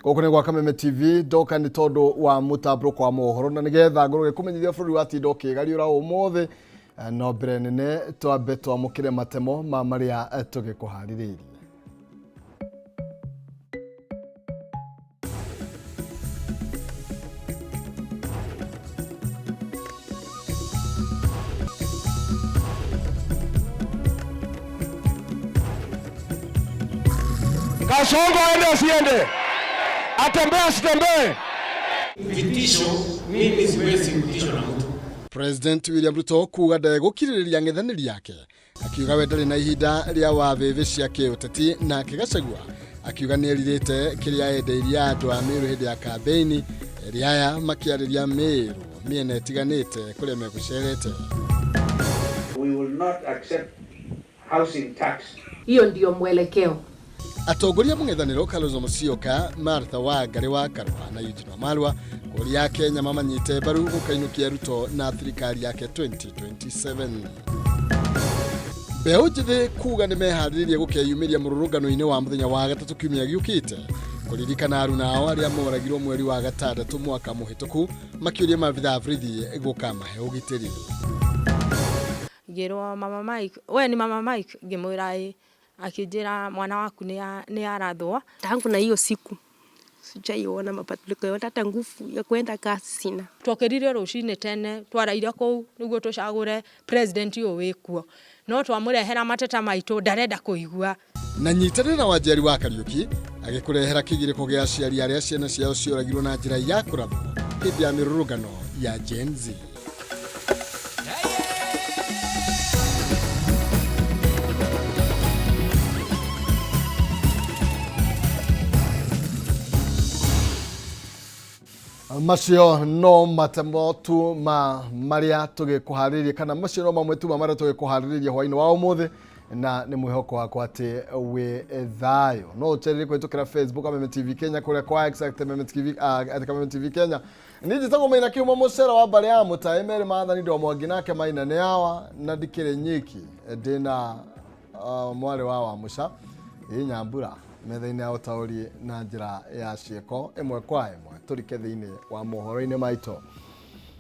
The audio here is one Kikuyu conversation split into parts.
Gũkũ nĩ gwa Kameme TV, ndoka nĩ tondũ wa mũtambũrũko wa mohoro na nĩgetha ngorwo ngĩkũmenyithia bũrũri watinda ũkĩgariũra ũmũthĩ. No mbere nene twambe twamũkĩre matemo ma marĩa tũgĩkũharĩrĩirie. Kasongo aende asiende, atembee asitembee. Vitisho, mimi siwezi kutishwa na mtu. President William Ruto kuga ndegũkirĩrĩria ang'ethanĩri ake, akiuga we ndarĩ na ihinda rĩa wathĩthĩ cia kĩũteti. Nake Gachagua akiuga nĩ erirĩte kĩrĩa endeirie andũ a Meru hĩndĩ ya kambĩini. Erĩ aya makĩarĩria Meru mĩena ĩtiganĩte kũrĩa megũcerete. We will not accept housing tax. Hiyo ndio mwelekeo. Atongoria mũng'ethanĩro Kalonzo Musyoka, Martha Wangari wa Karua na Eugene Wamalwa kũria Kenya mamanyite mbaru gũkainũkia Ruto na thirikari yake 2027. Mbeũ njĩthĩ kuga nĩ meharĩrĩrie gũkeyumĩria mũrũrũngano-inĩ wa mũthenya wa gatatũ kiumia gĩũkĩte kũririkana aruna ao arĩa moragirwo mweri wa gatandatũ mwaka mũhĩtũku, makĩũria maabitha a borithi gũkamahe ũgitĩri. Ngĩrwo, "Mama Mike, we ni Mama Mike?" Ngĩmwĩra ĩ. Akĩnjĩra, "Mwana waku nĩ arathwo." Tangu na hiyo siku sijaiona mabadiliko yote, hata nguvu ya kwenda kazi sina. Twokĩrire rũcinĩ tene, twaraire kũu nĩguo tũcagũre president ũyũ wĩkuo, no twamũrehera mateta maitũ ndarenda kũigua. Na nyitanĩra wa Njeri wa Kariũki agĩkũrehera kĩgirĩko gĩa aciari arĩa ciana ciao cioragirwo na njĩra ya kũrathwo hĩndĩ ya mĩrũrũngano ya Gen Z. Macio no matemo tu ma marĩa tũgĩkũharĩrĩria, kana macio no mamwe tu ma marĩa tũgĩkũharĩrĩria hwainĩ wa ũmũthĩ, na nĩ mwĩhoko wakwa atĩ wĩ thayũ. No ũcerire kũhĩtũkĩra Facebook Kameme TV Kenya, kũrĩa kwa X at Kameme TV, at Kameme TV Kenya. Niĩ njĩtagwo Maina Kĩhumo, mũcera wa mbarĩ ya mũtaĩ merĩ maathani ndwa mwangi nake Maina nĩ awa, na ndikĩrĩ nyiki, ndĩna mwarĩ wa Wamũca ĩ Nyambura metha-inĩ ya ũtaũri na njĩra ya ciĩko ĩmwe kwa ĩmwe. Tũrike thĩinĩ wa mohoro-inĩ maitũ.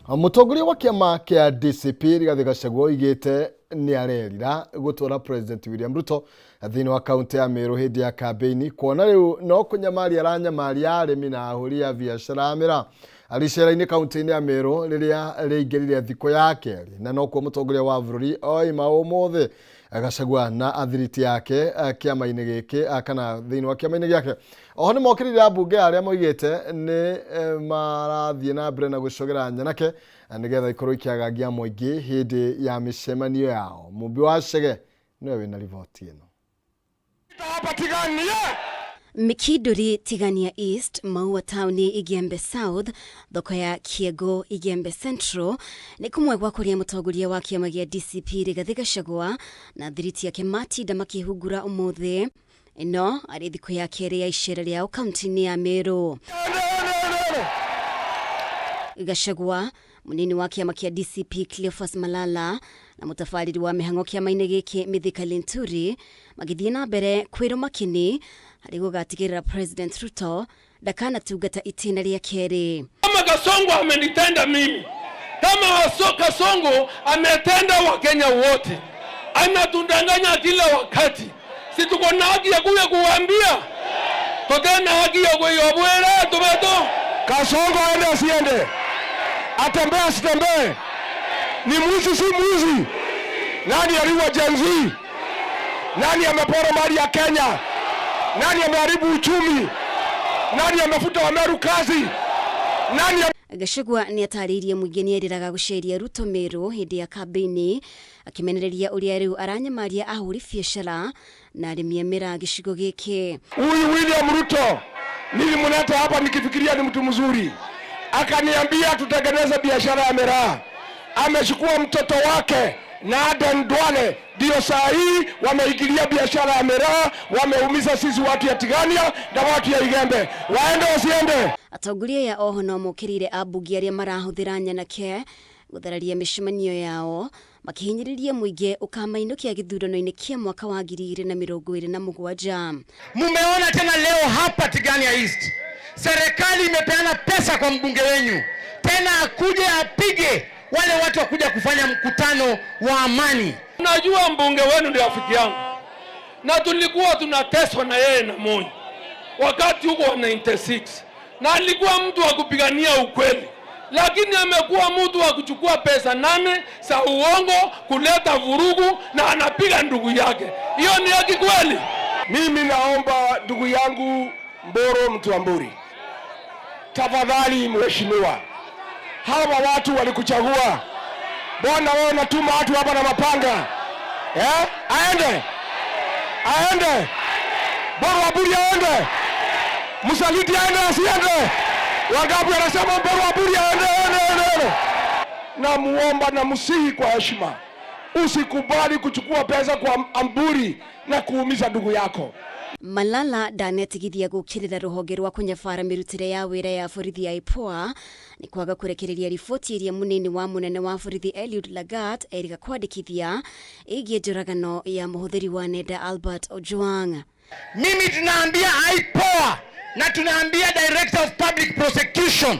Mũtongoria wa kĩama kĩa DCP Rigathĩ Gachagua oigĩte nĩ arerira gũtwara President William Ruto thĩinĩ wa kaunti ya Meru hĩndĩ ya kambĩini, kuona rĩu no kũnyamaria aranyamaria arĩmi na ahũri a biacara a mĩraa. Arĩ icera-inĩ kaunti-inĩ ya Meru rĩrĩa rĩingĩrire thikũ ya kerĩ, na nokuo mũtongoria wa bũrũri oima ũmũthĩ, Gachagua na athiriti yake kĩama-inĩ gĩkĩ kana thĩinĩ wa kĩama-inĩ gĩake. Oho nĩ mokĩrĩire ambunge arĩa moigĩte nĩ marathiĩ na mbere na gũcogera nyanake nĩgetha ikorwo ikĩagagia mũingĩ hĩndĩ ya mĩcemanio yao. Mũmbi wa Chege nĩwe wĩna riboti ĩno. Hapa Tigania. Mikinduri Tigania East, Maua Town Igembe South, thoko ya Kiego Igembe Central nĩ kũmwe gwa kũrĩa mũtongoria wa kĩama gĩa DCP Rigathĩ Gachagua na thiriti yake matinda makĩhungura ũmũthĩ. Ĩno arĩ thikũ ya kerĩ ya icera rĩao kaunti-inĩ ya Meru. Gachagua, munini wa kĩama kĩa DCP Cleophas Malala na mũtabarĩri wa mĩhang'o kĩama-inĩ gĩkĩ Mithika Linturi magĩthiĩ na mbere kwĩrwo makini harĩ gũgatigĩrĩra President Ruto ndakanatungata itĩna rĩa kerĩ. Kama Kasongo amenitenda mimi, kama Kasongo ametenda Wakenya wote, anatundanganya kila wakati, si tuko na haki ya kuja kuambia? Tutena haki ya kuiobwera tubeto. Kasongo aende asiende, atembee asitembee, ni mwizi si mwizi? Nani aliua Gen Z? Nani amepora mali ya Kenya? Nani ameharibu uchumi? Nani amefuta Wameru kazi? Nani Gachagua nĩ atarĩirie mũingĩ nĩ erĩraga gũceria Ruto Meru hĩndĩ ya kambĩini, akĩmenereria ũrĩa rĩu aranyamaria ahũri biacara na arĩmi a mĩraa gĩcigo gĩkĩ. Huyu William Ruto nilimleta hapa nikifikiria ni mtu mzuri, akaniambia tutengeneze biashara ya miraa. Amechukua mtoto wake na Aden Duale, ndio saa hii wameingilia biashara ya miraa, wameumiza sisi watu ya Tigania na watu ya Igembe. Waende wasiende? Atongoria aya oho no mokĩrĩire ambunge arĩa marahũthĩra nyanake gũthararia mĩcemanio yao, makĩhinyĩrĩria mũingĩ ũkamainũkia gĩthurano-inĩ kĩa mwaka wa 2027. Mumeona tena leo hapa Tigania East, Serikali imepeana pesa kwa mbunge wenyu, tena akuje apige wale watu wakuja kufanya mkutano wa amani. Najua mbunge wenu ndio rafiki yangu, na tulikuwa tunateswa na yeye na Moi wakati huko wa 96 na alikuwa mtu wa kupigania ukweli, lakini amekuwa mtu wa kuchukua pesa nane za uongo kuleta vurugu na anapiga ndugu yake. Hiyo ni haki kweli? Mimi naomba ndugu yangu Mboro Mtuamburi, tafadhali mheshimiwa, hawa watu walikuchagua, mbona wewe unatuma watu hapa na mapanga eh? Aende, aende Mboro Aburi aende, msaliti aende, asiende? Wangapi wanasema Mboro Aburi aende, aende, aende, aende? Namuomba na msihi kwa heshima, usikubali kuchukua pesa kwa Amburi na kuumiza ndugu yako. Malala ndanetigithia gukirira ruhonge rwa kunyabara mirutire ya wira ya borithi ya IPOA ni kwaga kurekereria riboti iria munini wa munene wa borithi Eliud Lagat eriga kwandikithia igie njũragano ya muhuthiri wa nenda Albert Ojwang. Mimi tunaambia IPOA na tunaambia Director of Public Prosecution,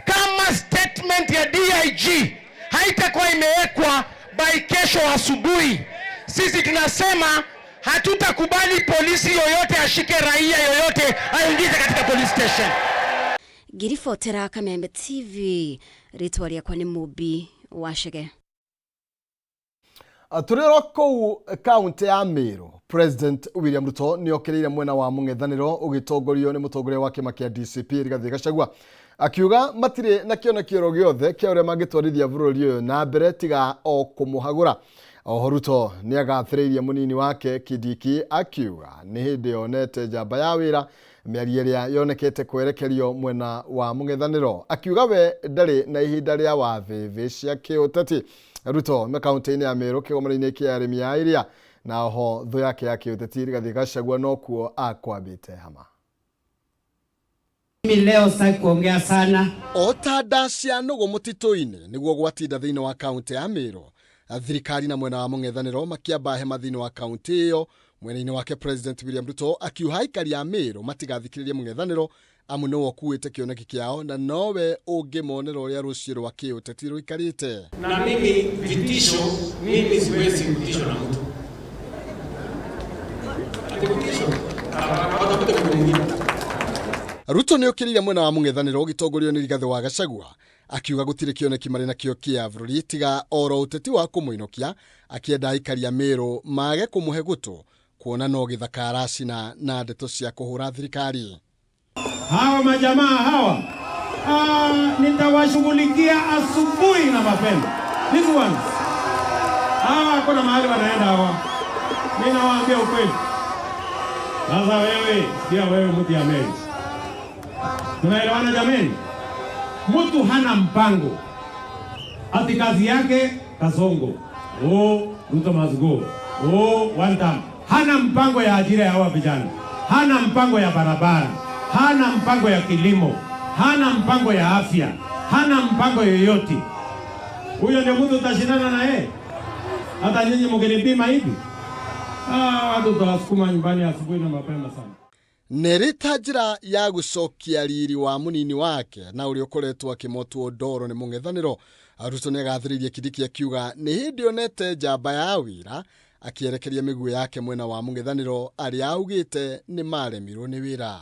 kama statement ya DIG haitakuwa imewekwa by kesho asubuhi, sisi tunasema hatutakubali polisi yoyote ashike raia yoyote aingize katika police station. Ngiribotera Kameme TV, ritwa riakwa ni Mumbi Wachege. Tũrĩ oro kũu kaunti ya Meru, President William Ruto nĩ okĩrĩire mwena wa mũng'ethanĩro ũgĩtongorio nĩ mũtongoria wa kĩama kĩa DCP Rigathĩ Gachagua, akiuga matirĩ na kĩoneki oro gĩothe kĩa ũrĩa mangĩtwarithia bũrũri ũyũ na mbere tiga o kũmũhagũra. Oho Ruto nĩ agathĩrĩirie mũnini wake Kindiki akiuga nĩ hĩndĩ yonete njamba ya wĩra mĩario ĩrĩa yonekete kwerekerio mwena wa mũng'ethanĩro, akiuga we ndarĩ na ihinda rĩa wathĩthĩ cia kĩũteti. Ruto me kaunti-inĩ ya Meru kĩgomano-inĩ kĩa arĩmi a iria, na oho thũ yake ya kĩũteti Rigathĩ Gachagua nokuo akwambĩte hama. Mimi leo sitaki kuongea sana. O ta nda cia nũgũ mũtitũ-inĩ nĩguo gwatinda thĩinĩ wa kaunti ya Meru, thirikari na mwena wa mũng'ethanĩro makĩamba hema thĩinĩ wa kaunti ĩyo. Mwena-inĩ wake President William Ruto akiuha aikari a Meru matigathikĩrĩrie mũng'ethanĩro amu nĩwe ũkuĩte kĩoneki kĩao na nowe ũngĩmonera ũrĩa rũciũ rwa kĩũteti rũikarĩte. Na mimi vitisho, mimi siwezi kutishwa na mtu. Ati kutisho, watafute mtu mwingine. Ruto nĩ okĩrĩire mwena wa mũng'ethanĩro ũgĩtongorio nĩ Rigathĩ wa Gachagua, akiuga gũtirĩ kĩoneki marĩ nakĩo kĩa bũrũri tiga oro ũteti wa kũmũinũkia, akĩenda aikari a Meru mage kũmũhe gũtũ kuona no gĩthaka aracina na ndeto cia kũhũra thirikari. Hawa majamaa hawa, nitawashughulikia asubuhi na mapema. These ones. Hawa hakuna mahali wanaenda hawa. Mimi nawaambia ukweli. Sasa wewe, sikia wewe mtu ya Meru. Tunaelewana jameni? Mtu hana mpango. Ati kazi yake kasongo. Oh, Ruto must go. Oh, one time. Hana mpango ya ajira ya hawa vijana. Hana mpango ya barabara. Hana mpango ya kilimo. Hana mpango ya afya. Hana mpango yoyote. Huyo ndio mtu utashindana na yeye? Hata nyinyi mkinipima hivi? Watu tutawasukuma nyumbani asubuhi na mapema sana. Nĩrĩ ta njĩra ya gũcokia riri wa mũnini wake na ũrĩa ũkoretwo akĩmotwo ndoro nĩ mũng'ethanĩro, Ruto nĩ agathĩrĩirie Kindiki akiuga nĩ hĩndĩ onete njamba ya wĩra, akĩerekeria mĩguĩ yake mwena wa mũng'ethanĩro arĩa augĩte nĩ maremirwo nĩ wĩra.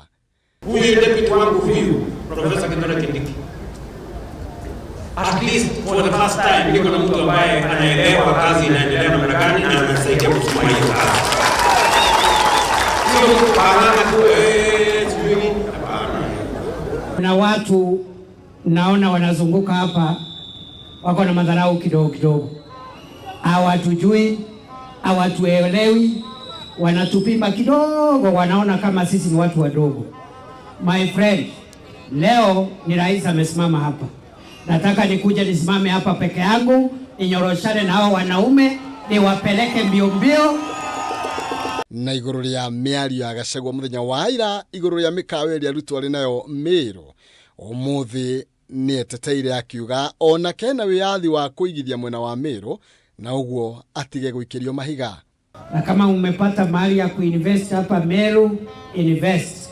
Huyu deputy wangu huyu Profesa Kithure Kindiki, at least for the first time niko na mtu ambaye anaelewa kazi inaendelea namna gani na anasaidia kusukuma hiyo kazi. Sio mtu pangana tu, sijui nini. Hapana. Kuna watu naona wanazunguka hapa wako na madharau kidogo kidogo, hawatujui, hawatuelewi, wanatupima kidogo, wanaona kama sisi ni watu wadogo. My friend, leo ni rais amesimama hapa. Nataka nikuje nisimame hapa peke yangu, ninyoroshane na hao wanaume, niwapeleke mbio mbio. Na igũrũ rĩa mĩario ya Gachagua mũthenya wa ira igũrũ rĩa mĩkawa ĩrĩa Ruto arĩ nayo Meru, ũmũthĩ nĩeteteire akiuga ona kena wĩyathi wa kũigithia mwena wa Meru na ũguo atige gũikĩrio mahiga. Na kama umepata mahali ya kuinvest hapa Meru, invest.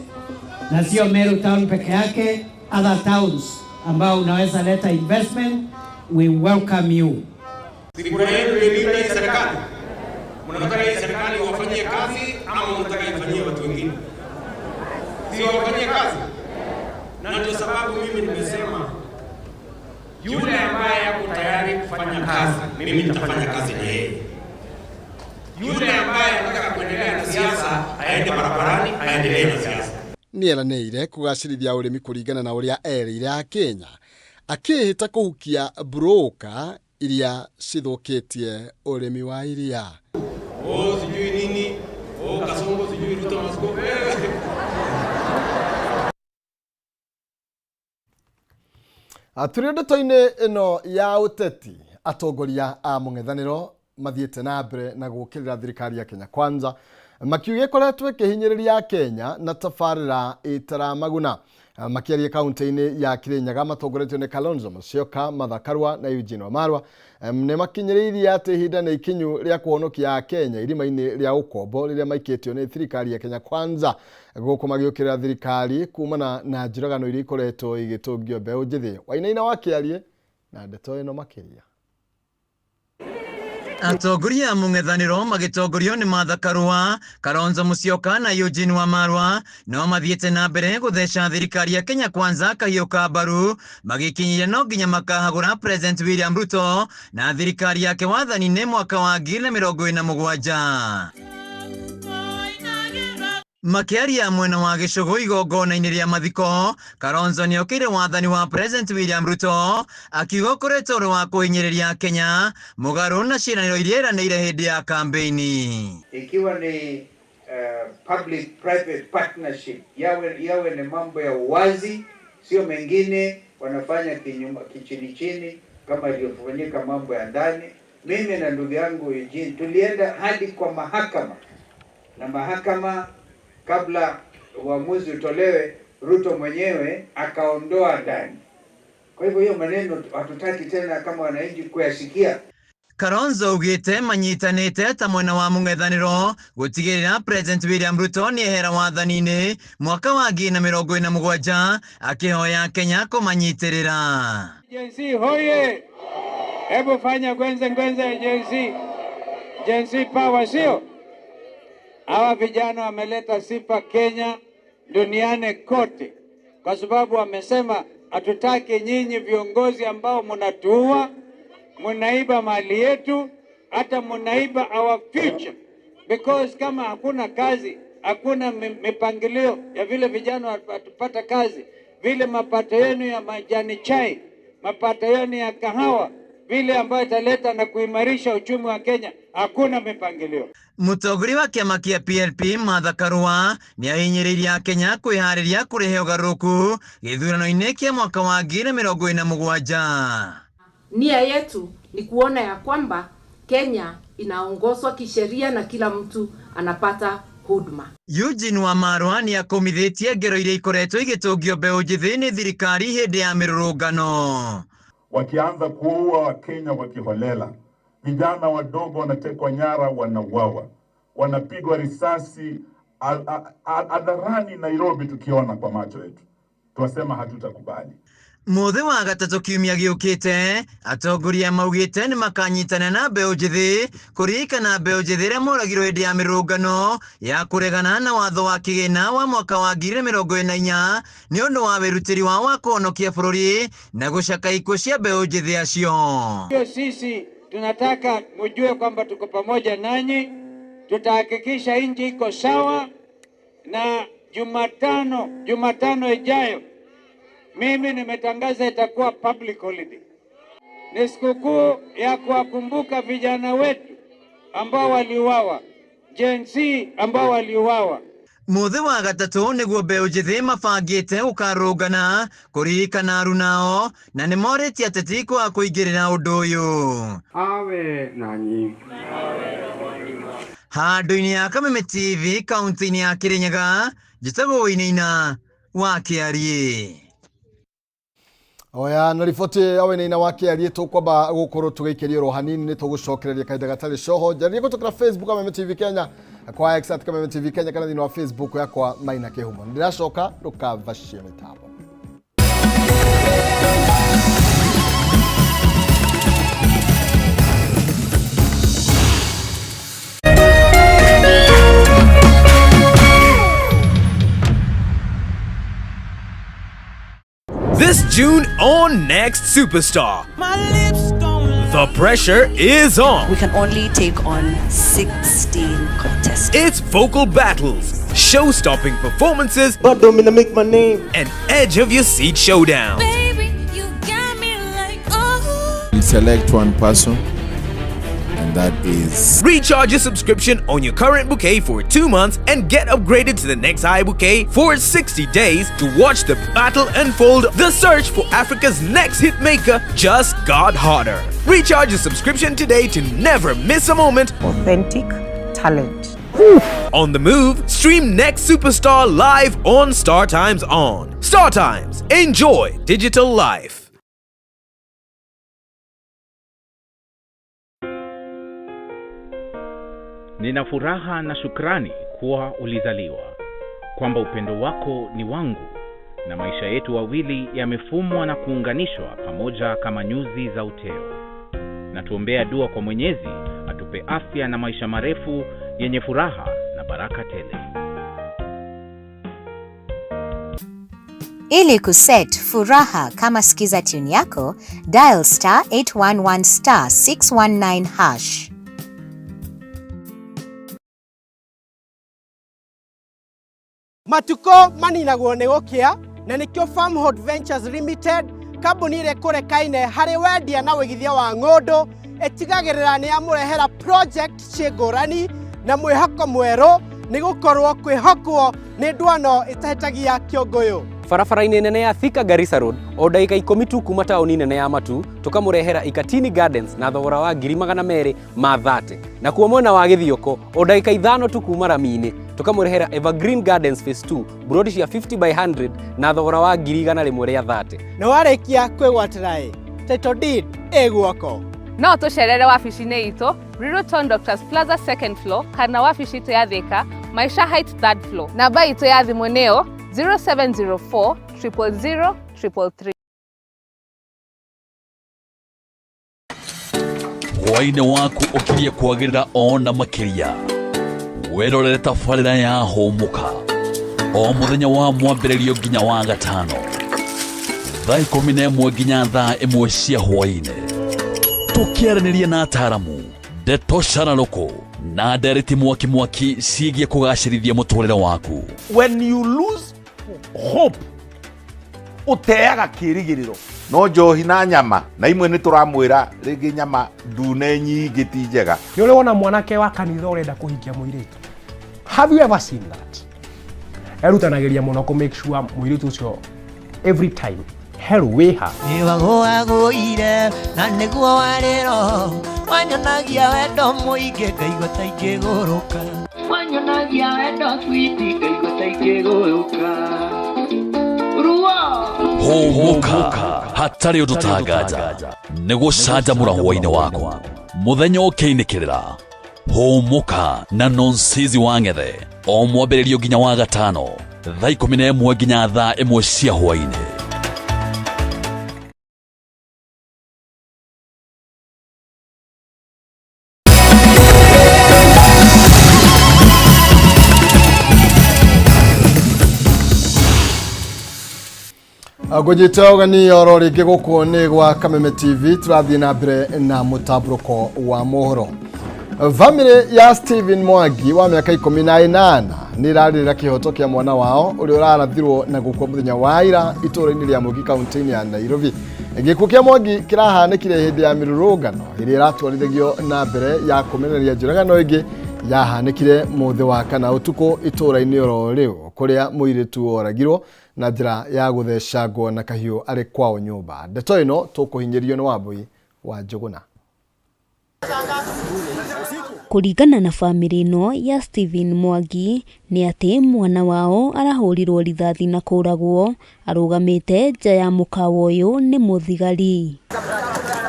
Na sio Meru town peke yake, other towns ambao unaweza leta investment, we welcome you. Si kura yenu iliunda hii serikali? Mnataka hii serikali wafanyie kazi ama mnataka ifanyie watu wengine? Si wafanyie kazi? Na ndio sababu mimi nimesema yule ambaye ako tayari kufanya kazi, mimi nitafanya kazi na yeye. Yule ambaye anataka kuendelea na siasa, aende barabarani, aendelee na siasa. Nĩeranĩire kũgacĩrithia ũrĩmi kũringana na ũrĩa erĩire Akenya, akĩĩhĩta kũhukia broka iria cithũkĩtie ũrĩmi wa iria. Oh, sijui nini, oh, Kasongo, sijui Ruto must go. Tũrĩ ndeto-inĩ ĩno ya ũteti, atongoria a mũng'ethanĩro mathiĩte na mbere na gũũkĩrĩra thirikari ya Kenya Kwanza, makiuga ĩkoretwo ĩkĩhinyĩrĩria Kenya na tabarĩra ĩtaramaguna. Makĩaria kaunti-inĩ ya Kirinyaga matongoretio nĩ Kalonzo Musyoka, Martha Karua na Eugene Wamalwa, nĩ makinyĩrĩirie atĩ ihinda nĩ ikinyu rĩa kũhonokia Kenya irima-inĩ rĩa ũkombo rĩrĩa maikĩtio nĩ thirikari ya Kenya Kwanza, gũkũ magĩũkĩrĩra thirikari kumana na njũragano iria ikoretwo igĩtũngio mbeũ njĩthĩ. Wainaina wa Kĩarie na ndeto ĩno makĩria. Atongoria a mũng'ethanĩro magĩtongorio nĩ Martha Karua, Kalonzo Musyoka na Eugene Wamalwa no mathiĩte na mbere gũtheca thirikari ya Kenya Kwanza kahiũ ka mbaru, magĩkinyĩria no nginya makahagũra President William Ruto na thirikari yake wathani-inĩ mwaka wa 2027. Makĩaria mwena wa gĩcũgũ igongona-inĩ rĩa mathiko, Kalonzo nĩokĩire wathani wa President William Ruto akiuga ũkoretwo ũrĩ wa kũhinyĩrĩria Kenya mũgarũ na ciĩranĩro iria eranĩire hĩndĩ ya kambeini. Ikiwa ni public private partnership, yawe ni mambo ya uwazi, sio mengine wanafanya kinyuma, kichini chini kama iliyofanyika mambo ya ndani. Mimi na ndugu yangu Eugene tulienda hadi kwa mahakama, na mahakama kabla uamuzi utolewe, Ruto mwenyewe akaondoa ndani. Kwa hivyo hiyo maneno hatutaki tena kama wananchi kuyasikia. Kalonzo augĩte manyitanĩte ta mwena wa mũng'ethanĩro gũtigĩrĩra President William Ruto nĩehera wathani-inĩ mwaka wa 2027, akĩhoya Kenya kũmanyitĩrĩra. Gen Z hoye! Hebu fanya gwenze gwenze Gen Z. Gen Z power, sio? Hawa vijana wameleta sifa Kenya duniani kote, kwa sababu wamesema hatutaki nyinyi viongozi ambao mnatuua, mnaiba mali yetu, hata mnaiba our future. Because kama hakuna kazi, hakuna mipangilio ya vile vijana watapata kazi, vile mapato yenu ya majani chai, mapato yenu ya kahawa, vile ambayo italeta na kuimarisha uchumi wa Kenya, hakuna mipangilio. Mũtongoria wa kĩama kĩa PLP Martha Karua nĩahinyĩrĩirie Akenya kwĩharĩria kũrehe ũgarũrũku gĩthurano-inĩ kĩa mwaka wa 2027. Nia yetu ni kuona ya kwamba Kenya inaongozwa kisheria na kila mtu anapata huduma. Eugene Wamalwa nĩakũmithĩtie ngero iria ikoretwo igĩtũngio mbeũ njĩthĩ nĩ thirikari hĩndĩ ya mĩrũrũngano. Wakianza kuua Wakenya wakiholela, vijana wadogo wanatekwa nyara, wanauawa, wanapigwa risasi hadharani Nairobi, tukiona kwa macho yetu, twasema hatutakubali. Mũthĩ wa gatatũ kiumia gĩũkĩte, atongoria maugĩte nĩ makanyitana na mbeũ njĩthĩ kũririkana mbeũ njĩthĩ arĩa moragirwo hĩndĩ ya mĩrũrũngano ya kũregana na watho wa kĩgĩna wa mwaka wa 2024 nĩ ũndũ wa wĩrutĩri wao wa kũhonokia bũrũri na gũcaka ikuũ cia mbeũ njĩthĩ acio. Hiyo sisi tunataka mjue kwamba tuko pamoja nanyi, tutahakikisha nchi iko sawa, na Jumatano ijayo mimi nimetangaza itakuwa public holiday. Ni sikukuu ya kuwakumbuka vijana wetu ambao waliuawa, Gen Z ambao waliuawa. Mũthĩ wa gatatũ nĩguo mbeũ njĩthĩ mabangĩte gũkarũngana kũririkana arunao na nĩmorĩtie ateti kwaga kũingĩrĩra ũndũ ũyũ. Awe nanyi. Handũ-inĩ ya Kameme TV kaunti-inĩ ya Kirinyaga, njĩtagwo Wainaina wa Kĩariĩ. Oya na riboti ya Wainaina wa kĩarie tũkwamba gũkorwo tũgĩikĩrio ro hanini nĩ tũgũcokereria kahinda gatarĩ coho. Njarĩrie gũtũkĩra Facebook Kameme TV Kenya, kwa X at Kameme TV Kenya, kana thĩinĩ wa Facebook yakwa Maina Kĩhumo. Ndĩracoka, ndũkavacie mĩtambo. This June on Next Superstar. The pressure is on. We can only take on 16 contestants. It's vocal battles, show-stopping performances, but don't mean to make my name, and edge of your seat showdowns. Baby, you got me like, oh. You select one person, and that is... Recharge your subscription on your current bouquet for 2 months and get upgraded to the next high bouquet for 60 days to watch the battle unfold. The search for Africa's next hitmaker just got hotter. Recharge your subscription today to never miss a moment. Authentic talent. On the move, stream Next Superstar live on Star Times On. Star Times, enjoy digital life. Nina furaha na shukrani kuwa ulizaliwa, kwamba upendo wako ni wangu na maisha yetu wawili yamefumwa na kuunganishwa pamoja kama nyuzi za uteo. Na tuombea dua kwa Mwenyezi atupe afya na maisha marefu yenye furaha na baraka tele. Ili kuset furaha kama skiza tune yako, dial star 811 star 619 hash. Matuko maninagwo nĩ gũkĩa, na nĩkĩo Farmhold Ventures Limited, kambuni ĩrĩa ĩkũrekaine harĩ wendia na wĩigithia wa ng'ũndũ, ĩtigagĩrĩra nĩ yamũrehera project ciĩ ngũrani na mwĩhoko mwerũ, nĩ gũkorwo kwĩhokwo nĩ ndwano ĩtahĩtagia kĩũngũyũ. Barabara-inĩ nene ya Thika Garissa Road, o ndagĩka 10 tu kuma taũni nene ya Matu, tũkamũrehera Ikatini Gardens na thogora wa ngiri magana merĩ ma thate. Na kuo mwena wa Gĩthioko, o ndagĩka 5 tu kuma rami-inĩ, tũkamũrehera Evergreen Gardens Phase 2, brodi cia 50 by 100 na thogora wa ngiri igana rĩmwe rĩa thate. Na warĩkia kwĩgwatĩra ĩ, title deed ĩ guoko. No tũcerere wabici-inĩ itũ Riruton Doctors Plaza second floor kana wabici itũ ya Thika Maisha Heights third floor. Namba itũ ya thimũ nĩyo 0704 000 333. Hwaĩ-inĩ waku ũkirie kwagĩrĩra ona makĩria. Wĩrorere tabarĩra ya Hũmũka o mũthenya wa mwambĩrĩrio nginya wa gatano thaa 11 nginya thaa 1 cia hwaĩ-inĩ, tũkĩaranĩria na ataaramu ndeto cararũkũ na ndereti mwaki mwaki ciĩgiĩ kũgacĩrithia mũtũrĩre waku. When you lose hope, ũteaga kĩĩrĩgĩrĩro. No njohi na nyama na imwe nĩ tũramwĩra rĩngĩ nyama ndune nyingĩ ti njega. Nĩ ũrĩ wona mwanake wa kanitha ũrenda kũhikia mũirĩtu? Have you ever seen that? Erutanagĩria mũno kũ make sure mũirĩtu ũcio every time hello wĩha. Nĩwagũagũire na nĩguo warĩro, wanyonagia wendo mũingĩ ngaigua ta ingĩgũrũka. Wanyonagia wendo switi ngaigua ta ingĩgũrũka. Hũmũka hatarĩ ũndũ tanganja nĩ gũcanjamũra hwaĩ-inĩ waku mũthenya ũkĩinĩkĩrĩra. Hũmũka na Nonsizi wa Ng'ethe o mwambĩrĩrio nginya wa gatano thaa 11 nginya thaa 1 cia hwaĩ-inĩ. Ngũnyita ũgeni oro rĩngĩ gũkũ nĩ gwa Kameme TV, tũrathiĩ na mbere na mũtambũrũko wa mohoro. Famĩlĩ ya Stephen Mwangi wa mĩaka 18 nĩ ĩrarĩrĩra kĩhoto kĩa mwana wao ũrĩa ũrarathirwo na gũkua mũthenya wa ira itũũra-inĩ rĩa Mwingi kaunti-inĩ ya Nairobi. Gĩkuũ kĩa Mwangi kĩrahanĩkire hĩndĩ ya mĩrũrũngano ĩrĩa ĩratwarithagio na mbere ya kũmenereria njũragano ĩngĩ yahanĩkire mũthĩ wa kana ũtukũ itũũra-inĩ oro rĩu kũrĩa mũirĩtu oragirwo na njĩra ya gũthecangwo na kahiũ arĩ kwao nyũmba. Ndeto ĩno tũkũhinyĩrio nĩ Wambui wa Njũgũna. Kũringana na bamĩrĩ ĩno ya Stephen Mwangi nĩ atĩ mwana wao arahũrirwo rithathi na kũragwo arũgamĩte nja ya mũkawa ũyũ nĩ mũthigari.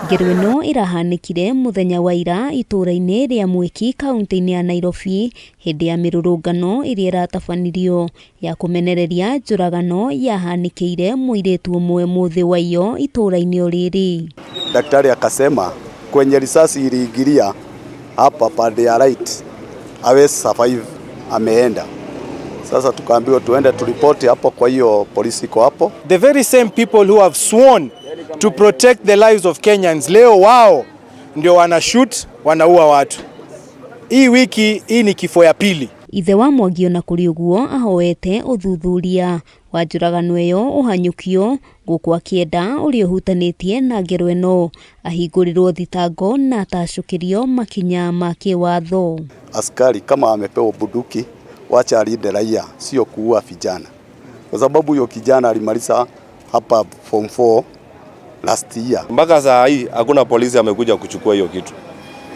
Ngero ĩno ĩrahanĩkire mũthenya wa ira itũũra-inĩ rĩa Mwiki kaunti-inĩ ya Nairobi hĩndĩ ya mĩrũrũngano ĩrĩa ĩratabanirio ya kũmenereria njũragano yahanĩkĩire mũirĩtu ũmwe mũthĩ wa iyo itũũra-inĩ o rĩrĩ. Daktari akasema kwenye risasi iliingilia hapa pande ya right hawezi survive, ameenda. Sasa tukaambiwa tuende turipoti hapo, kwa hiyo polisi iko hapo. The very same people who have sworn to protect the lives of Kenyans leo wao ndio wana shoot, wanaua watu. Hii wiki hii ni kifo ya pili. Ithe wa Mwangi ona kũrĩ ũguo ahoete ũthuthuria wa njũragano ĩyo ũhanyũkio gũkũ akĩenda ũrĩa ũhutanĩtie na ngero ĩno ahingũrĩrwo thitango na atacũkĩrio makinya ma kĩwatho. Askari kama amepewa bunduki wacha alinde raia, sio kuua vijana, kwa sababu huyo kijana alimaliza hapa form 4 last year. Mpaka saa hii hakuna polisi amekuja kuchukua hiyo kitu.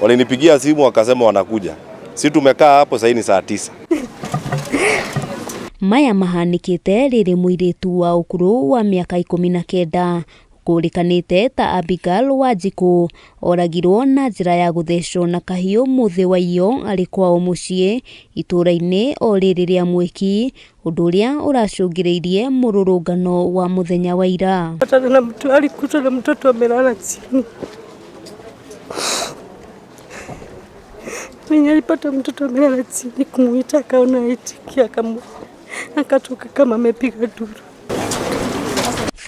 Walinipigia simu wakasema wanakuja. Si tumekaa hapo sasa ni saa 9. Maya mahanĩkĩte rĩrĩ mũirĩtu wa ũkũrũ wa mĩaka 19 ũkũrĩkanĩte ta Abigail Wanjikũ oragirwo na njĩra ya gũthecwo na kahiũ mũthĩ wa iyo arĩ kwao mũciĩ itũũra-inĩ o rĩrĩ rĩa Mwiki, ũndũ ũrĩa ũracũngĩrĩirie mũrũrũngano wa mũthenya wa ira. Alikutwa na mtoto amelala chini. Mwenye alipata mtoto amelala chini kumuita akaona aitikia akatoka kama amepiga nduru.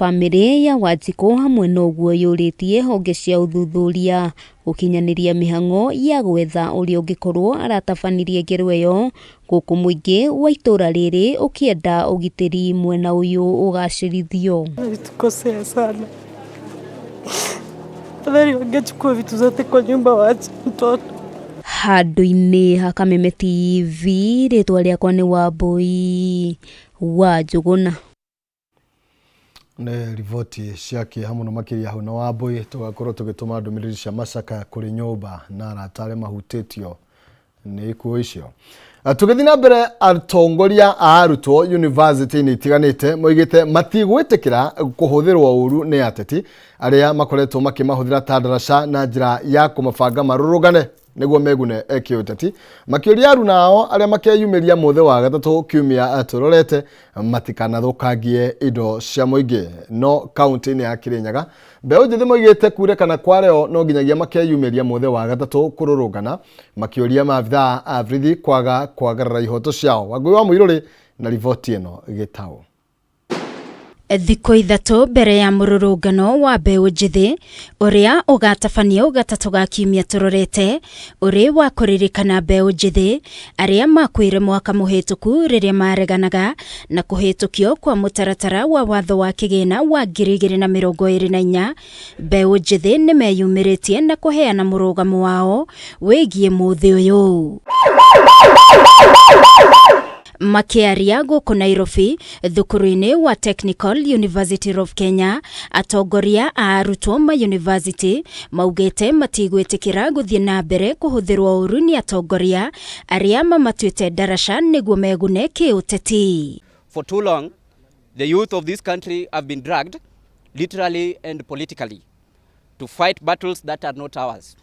Bamĩrĩ ya Wanjikũ hamwe na ũguo yũrĩtie honge cia ũthuthuria gũkinyanĩria mĩhang'o ya gwetha ũrĩa ũngĩkorwo aratabanirie ngero ĩyo gũkũ mũingĩ wa itũũra rĩrĩ ũkĩenda ũgitĩri mwena ũyũ ũgacĩrithio. Alitukosea sana. Afadhali wangechukua vitu zote kwa nyumba waache mtoto. Handũ-inĩ ha Kameme TV rĩtwa rĩakwa nĩ Wambui wa Njũgũna. Nĩ riboti cia kĩeha mũno makĩria hau na Wambui tũgakorwo tũgĩtũma ndũmĩrĩri cia macaka kũrĩ nyũmba na arata arĩa mahutĩtio nĩ ikuũ icio. Tũgĩthiĩ na mbere, atongoria a arutwo university-inĩ itiganĩte moigĩte matigwĩtĩkĩra kũhũthĩrwo ũru nĩ ateti arĩa makoretwo makĩmahũthĩra ta ndaraca na njĩra ya kũmabanga marũrũngane nĩguo megune kĩũteti, makĩũria aruna ao arĩa makeyumĩria mũthĩ wa gatatũ kiumia tũrorete matikanathũkangie indo cia mũingĩ. No kaunti-inĩ ya Kirinyaga mbeũ njĩthĩ moigĩte kure kana kwareo no nginyagia makeyumĩria mũthĩ wa gatatũ kũrũrũngana makĩũria maabithaa a borithi kwaga kwagarara ihoto ciao. Wangũi wa Mũirũrĩ na riboti ĩno gĩtaũ. Thikũ 3 mbere ya mũrũrũngano wa mbeũ njĩthĩ ũrĩa ũgatabanio gatatũ ga kiumia tũrorete ũrĩ wa kũririkana mbeũ njĩthĩ arĩa makuire mwaka mũhĩtũku rĩrĩa mareganaga na kũhĩtũkio kwa mũtaratara wa watho wa kĩgĩna wa 2024. Mbeũ njĩthĩ nĩmeyumĩrĩtie na kũheana mũrũgamo wao wĩgiĩ mũthĩ ũyũ. Makiaria gũkũ Nairobi thukuru-inĩ wa Technical University of Kenya, atongoria a arutwo ma university maugĩte matigwĩtĩkĩra gũthiĩ na mbere kũhũthĩrwo ũru nĩ atongoria arĩa mamatuĩte ndaraca nĩguo megune kĩũteti. For too long, the youth of this country have been dragged, literally and politically, to fight battles that are not ours.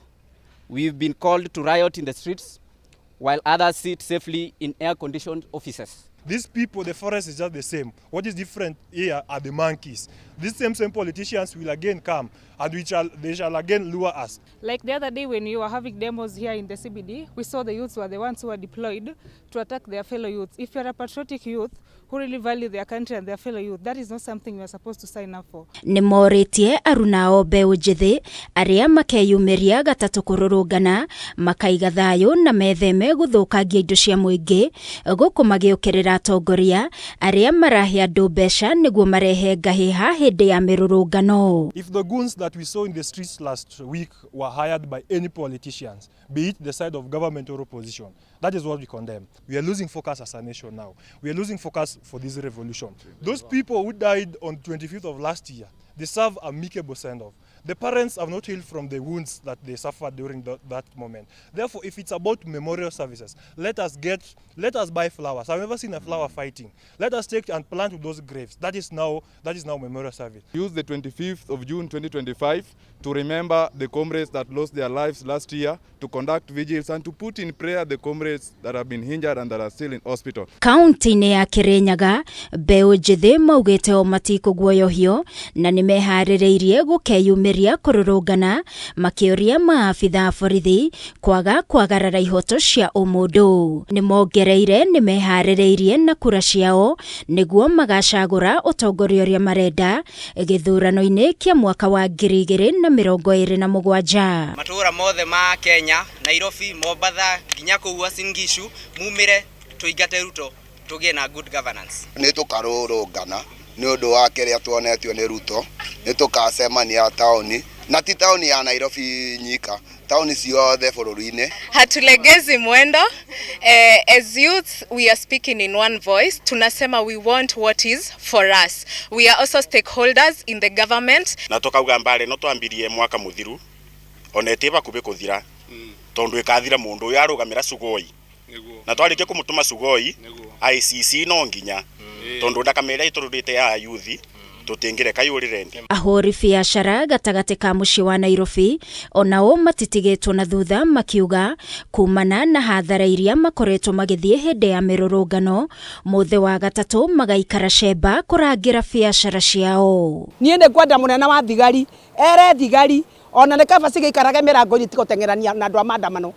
We've been called to riot in the streets while others sit safely in air-conditioned offices. These people, the forest is just the same. What is different here are the monkeys. These same politicians will again come and they shall again lure us. Like the other day when you were having demos here in the CBD, we saw the youths were the ones who were deployed to attack their fellow youths. If you're a patriotic youth who really value their country and their fellow youth, that is not something you are supposed to sign up for. Nĩmorĩtie arunao mbeũ njĩthĩ arĩa makeyumĩria gatatũ kũrũrũngana makaiga thayũ na metheme gũthũkangia indo cia mũingĩ gũkũ magĩũkĩrĩra atongoria arĩa marahe andũ mbeca nĩguo marehe ngahĩha hĩndĩ ya mĩrũrũngano. If the goons that we saw in the streets last week were hired by any politicians, be it the side of government or opposition, that is what we condemn. We are losing focus as a nation now. We are losing focus for this revolution. Those people who died on 25th of last year deserve amicable send-off. The parents have not healed from the wounds that they suffered during that moment. Therefore, if it's about memorial services, let us get, let us buy flowers. I've never seen a flower fighting. Let us take and plant those graves. That is now, that is now memorial service. Use the 25th of June 2025 to remember the comrades that lost their lives last year, to conduct vigils and to put in prayer the comrades that have been injured and that are still in hospital. Kaunti-inĩ ya Kirinyaga, mbeũ njĩthĩ maugĩte o matikũguoyohio na nĩmeharĩrĩirie gũkeyumĩria kũrũrũngana makĩũria maabitha a borithi kwaga kwagarara ihoto cia ũmũndũ. Nĩmongereire nĩmeharĩrĩirie na kura ciao nĩguo magacagũra ũtongoria ũrĩa marenda gĩthurano-inĩ kĩa mwaka wa 2027. Matũra mothe ma Kenya, Nairobi, Mombatha, nginya kũu Uasin Gishu, mumĩre tũingate Ruto tũgĩe na good governance. Nĩ tũkarũrũngana nĩ ũndũ wa kĩrĩa tuonetio nĩ Ruto, nĩ tũkacemania taũni, na ti taũni ya Nairobi nyika, taũni ciothe bũrũri-inĩ. Hatulegezi mwendo. As youth we are speaking in one voice. Tunasema we want what is for us. We are also stakeholders in the government. Na tukauga mbare no twambirie mwaka muthiru ona ĩtĩ bakubĩ kũthira tondu ĩkathira mũndũ ũyũ arũgamĩra Sugoi na twarĩkia kũmũtũma Sugoi ICC no nginya tondu ndakame ĩrĩa ĩtũrũrĩte ya yuthi tũtingĩreka yũrĩre ndĩ. Ahũri biacara gatagatĩ ka mũciĩ wa Nairobi onao matitigĩtwo na thutha makiuga kumana na hathara iria makoretwo magĩthiĩ hĩndĩ ya mĩrũrũngano mũthĩ wa gatatũ magaikara cemba kũrangĩra biacara ciao. Niĩ nĩ ngwenda mũnene wa thigari ere thigari ona nĩ kaba cigĩikarage mĩrango-inĩ tigũteng'erania na andũ a maandamano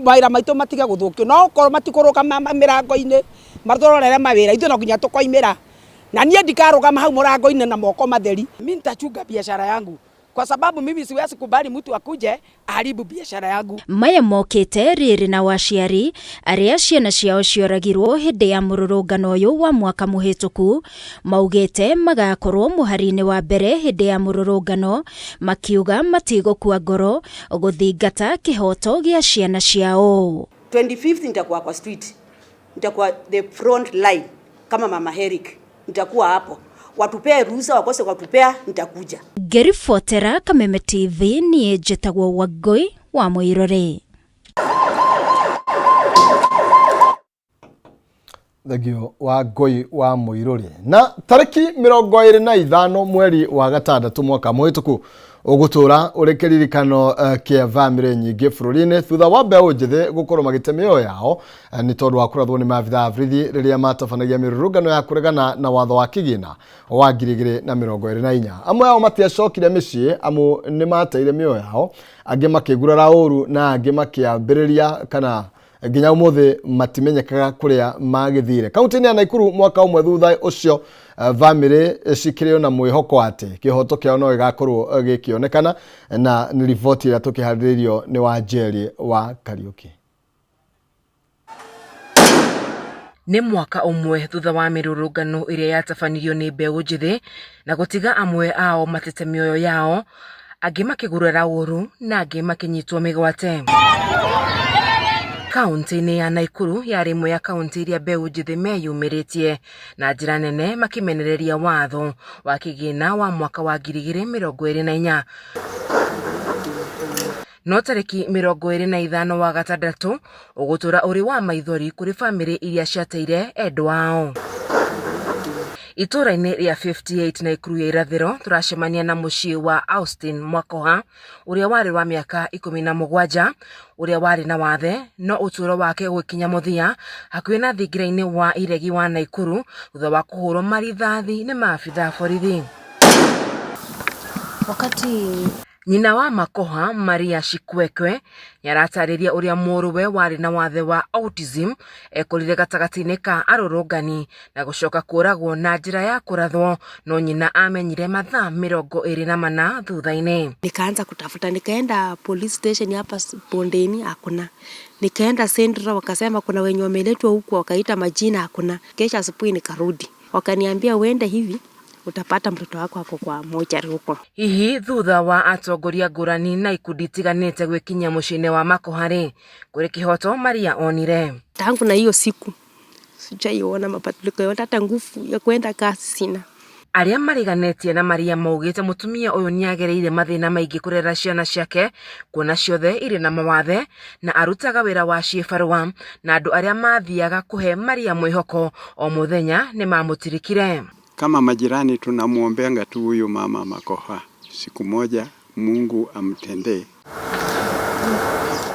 mawĩra maitũ matige gũthũkio no okorwo matikũrũgama mĩrango-inĩ matũrorere mawĩra ithuĩ no nginya tũkoimĩra na niĩ ndikarũgama hau mũrango-inĩ na moko matheri. Mimi nitachunga biashara yangu kwa sababu mimi siwezi kubali mtu akuje aharibu biashara yangu. Maya mokĩte rĩrĩ na waciari arĩa ciana ciao cioragirwo hĩndĩ ya mũrũrũngano ũyũ wa mwaka mũhĩtũku maugĩte magakorwo mũhari-inĩ wa mbere hĩndĩ ya mũrũrũngano makiuga matigũkua ngoro gũthingata kĩhoto gĩa ciana ciao. 25th nitakuwa kwa street, nitakuwa the front line kama Mama Herrick, nitakuwa hapo. Watupee ruhusa, wakose watupea, nitakuja. Ngĩribotera Kameme TV niĩ njĩtagwo Wangũi wa Mũirũrĩ. Thengio wa Ngũi wa Mũirũrĩ. Na tarĩki 25 mweri wa gatandatũ mwaka mũhĩtũku ũgũtũra ũrĩ kĩririkano kĩa bamĩrĩ nyingĩ bũrũri-inĩ thutha wa mbeũ njĩthĩ gũkorwo magĩte mĩoyo yao nĩ tondũ wa kũrathwo nĩ maabitha a borithi rĩrĩa matabanagia mĩrũrũngano ya kũregana na watho wa kĩgĩna wa 2024. Amwe ao matiacokire mĩciĩ amu nĩ mateire mĩoyo yao, angĩ makĩgurara ũru na angĩ makĩambĩrĩria kana nginya ũmũthĩ matimenyekaga kũrĩa magĩthire. Kaunti-inĩ ya Nakuru mwaka ũmwe thutha ũcio bamĩrĩ cikĩrĩ na mwĩhoko atĩ kĩhoto kĩao no gĩgakorwo gĩkĩonekana, na nĩ riboti ĩrĩa tũkĩharĩrĩirio nĩ Wanjeri wa Kariũki. Nĩ mwaka ũmwe thutha wa mĩrũrũngano ĩrĩa yatabanirio nĩ mbeũ njĩthĩ na gũtiga amwe ao matete mĩoyo yao, angĩ makĩgurara ũru na angĩ makĩnyitwo mĩgwate. Kaunti-inĩ ya Nakuru yarĩ ĩmwe ya kaunti iria mbeũ njĩthĩ meyumĩrĩtie na njĩra nene makĩmenereria watho wa kĩgĩna wa mwaka wa 2024. No tarĩki 25 wa gatandatũ ũgũtũra ũrĩ wa maithori kũrĩ bamĩrĩ iria ciateire endwa ao. Itũũra-inĩ rĩa 58 Nakuru ya irathĩro tũracemania na mũciĩ wa Austin Mwakoha ũrĩa warĩ wa mĩaka 17 ũrĩa warĩ na wathe no ũtũũro wake ũgĩkinya mũthia hakuhĩ na thingira-inĩ wa iregi wa Nakuru thutha wa kũhũrwo marithathi nĩ maabitha a borithi. Wakati Nyina wa Makoha Maria Shikwekwe nĩaratarĩria ũrĩa mũrũwe warĩ na wathe wa autism ekorire gatagatĩ-inĩ ka arũrũngani na gũcoka kũragwo na njĩra ya kũrathwo no nyina amenyire mathaa 24 thutha-inĩ. Nikaanza kutafuta, nikaenda police station hapa Bondeni, hakuna. Nikaenda Central wakasema kuna wenye wameletwa huku, wakaita majina, hakuna. Kesha asubuhi nikarudi, wakaniambia uende hivi utapata mtoto wako ako kwa mochari huko. Hihi thutha wa atongoria ngũrani na ikundi itiganĩte gwĩkinyia mũciĩ-inĩ wa Makoha rĩ, kũrĩ kĩhoto Maria onire. Tangu na hiyo siku sijaiona mabadiliko yote, hata nguvu ya kwenda kazi sina. Arĩa mariganĩtie na Maria maugĩte mũtumia ũyũ nĩagereire mathĩna maingĩ kũrera ciana ciake kuona ciothe irĩ na mawathe na arutaga wĩra wa ciĩbarũa na andũ arĩa mathiaga kũhe Maria mwĩhoko o mũthenya nĩmamũtirikire. Kama majirani tunamwombeanga tu huyu mama Makoha, siku moja Mungu amtendee.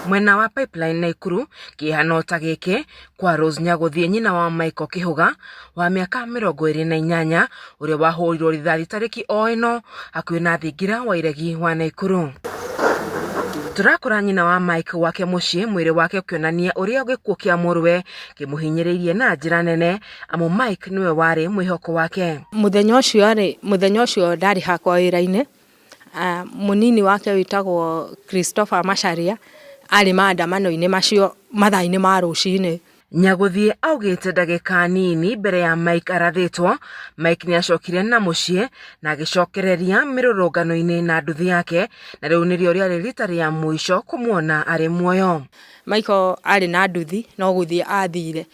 Mwena wa Pipeline Naikuru kĩeha no ta gĩkĩ kwa Rose Nyagũthiĩ nyina wa Michael Kĩhũga wa mĩaka 28 ũrĩa wahũrirwo rithathi tarĩki o ĩno hakuhĩ na thingira wa iregi wa Naikuru. Tũrakora nyina wa Mike gwake mũciĩ mwĩrĩ wake ũkĩonania ũrĩa gĩkuũ kĩa mũrũwe kĩmũhinyĩrĩirie na njĩra nene amu Mike nĩwe warĩ mwĩhoko wake. Mũthenya ũcio rĩ, mũthenya ũcio ndarĩ hakwa wĩra-inĩ, mũnini wake wĩtagwo Christopher Macharia arĩ maandamano-inĩ macio mathaa-inĩ ma rũcinĩ. Nyagũthiĩ augĩte ndagĩka nini mbere ya Mike arathĩtwo, Mike nĩacokire na mũciĩ na agĩcokereria mĩrũrũngano-inĩ na nduthi yake na rĩu nĩrĩo rĩarĩ rita rĩa mũico kũmuona arĩ muoyo. Michael arĩ na nduthi no gũthiĩ athire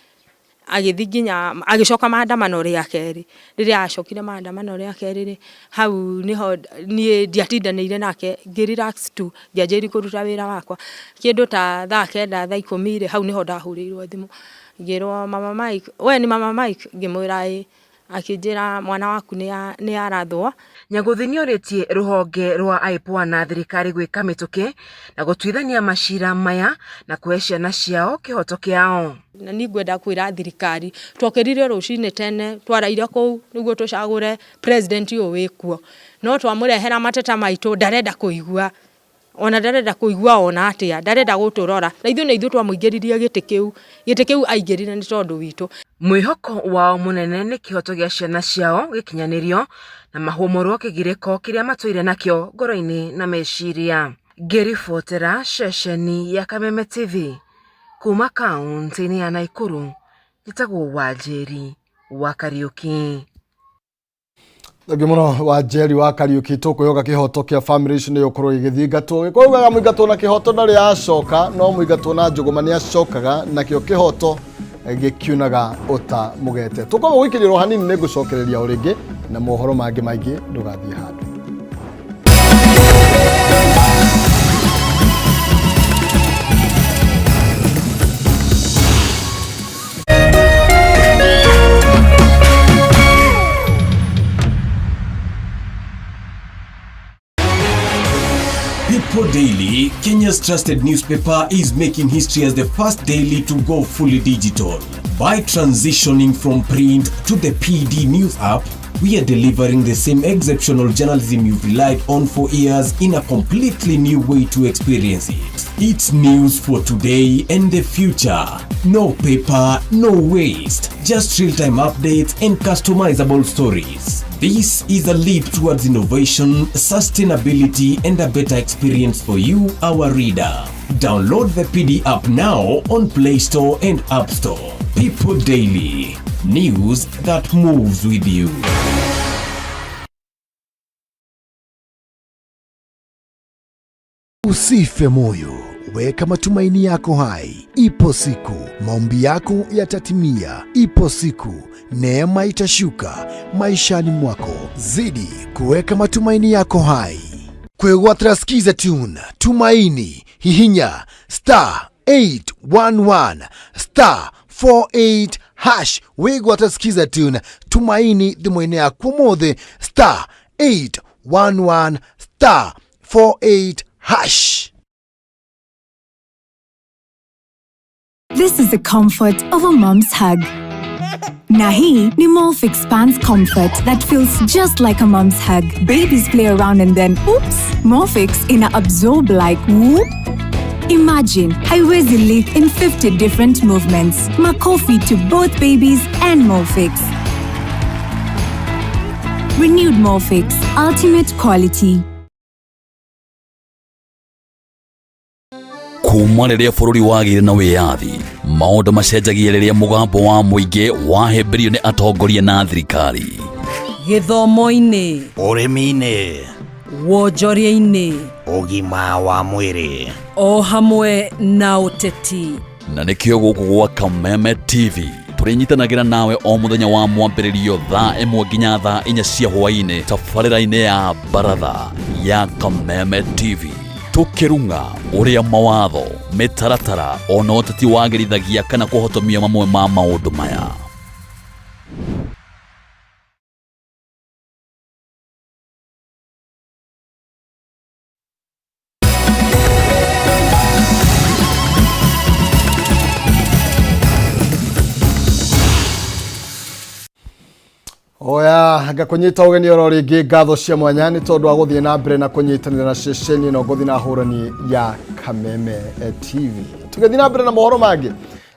agĩthiĩ nginya agĩcoka maandamano rĩa kerĩ. Rĩrĩa acokire maandamano rĩa kerĩ rĩ, hau nĩho niĩ ndiatindanĩire nake ngĩ relax tu ngĩanjĩrĩria kũruta wĩra wakwa. Kĩndũ ta thaa 9 thaa 10 rĩ, hau nĩho ndahũrĩirwo thimũ ngĩrwo mama Mike, we ni mama Mike? Ngĩmwĩra ĩĩ. Akĩnjĩra mwana waku nĩ arathwo. Nyagũthi nĩorĩtie rũhonge rwa IPOA na thirikari gwĩka mĩtũkĩ na gũtuithania macira maya na kũhe ciana ciao kĩhoto kĩao. Na niĩ ngwenda kwĩra thirikari twokĩrire rũcinĩ tene twaraire kũu nĩguo tũcagũre president ũyũ wĩkuo, no twamũrehera mateta maitũ ndarenda kũigua, ona ndarenda kũigua ona atĩa, ndarenda gũtũrora, na ithuĩ nĩ ithuĩ twamũingĩririe gĩtĩ kĩu, gĩtĩ kĩu aingĩrire nĩ tondũ witũ. Mwĩhoko wao mũnene nĩ kĩhoto gĩa ciana ciao gĩkinyanĩrio na mahũmũrwo kĩgirĩko kĩrĩa matũire nakĩo ngoro-inĩ na meciria. Ngĩribotera ceceni ya Kameme TV kuma kaunti-inĩ ya Naikuru, njĩtagwo Wanjĩri wa Kariũki. Thengiũ mũno wa Njeri wa Kariũki, tũkwĩhoka kĩhoto kĩa famĩlĩ ici nĩ gũkorwo gĩgĩthingatwo. Gĩkũyũ ugaga mũingatwo na kĩhoto ndarĩ acoka, no mũingatwo na njũgũma nĩ acokaga, nakĩo kĩhoto gĩkiunaga ũta mũgete. Tũkwamba gũikĩrĩrwo hanini, nĩ ngũcokereria o rĩngĩ na mohoro mangĩ maingĩ, ndũgathiĩ handũ. People Daily, Kenya's trusted newspaper, is making history as the first daily to go fully digital. By transitioning from print to the PD News app, we are delivering the same exceptional journalism you've relied on for years in a completely new way to experience it. It's news for today and the future. No paper, no waste, just real-time updates and customizable stories. This is a leap towards innovation, sustainability, and a better experience for you, our reader. Download the PD app now on Play Store and App Store. People Daily, news that moves with you. Usife moyo, weka matumaini yako hai. Ipo siku maombi yako yatatimia. Ipo siku neema itashuka maishani mwako. Zidi kuweka matumaini yako hai. Kwĩgwatĩra Skiza Tune, Tumaini, hihinya star 811 star 48 hash wĩgwate Skiza Tune, Tumaini thimũ-inĩ yaku ũmũthĩ star 811 star 48 hash. This is the comfort of a mom's hug. Na hii ni Molfix Pants Comfort that feels just like a mom's hug. Babies play around and then, oops, Molfix ina absorb like whoop. Imagine haiwezi leak in 50 different movements. Makofi to both babies and Molfix. Renewed Molfix, ultimate quality. Kuma rĩrĩa bũrũri wagĩire na wĩyathi, maũndũ macenjagia rĩrĩa mũgambo wa mũingĩ wahĩmbĩrio nĩ atongoria na thirikari. Gĩthomo-inĩ, ũrĩmi-inĩ, wonjoria-inĩ, ũgima wa mwĩrĩ, o hamwe na ũteti. Na nĩkĩo gũkũ gwa Kameme TV Tũrĩnyitanagĩra nawe o mũthenya wa mwambĩrĩrio thaa 1 nginya thaa 4 cia hwaĩ-inĩ tabarĩra-inĩ ya Baratha ya Kameme TV. Tũkĩrung'a ũrĩa mawatho, mĩtaratara ona ũteti wagĩrithagia kana kũhotomia mamwe ma maũndũ maya. Oya ngakũnyita ũgeni oro rĩngĩ ngatho cia mwanya nĩ tondũ wa gũthiĩ na mbere na kũnyitanĩra na ceceni ĩno ngũthi na hũrani ya Kameme TV. Tũgĩthiĩ na mbere na mohoro mangĩ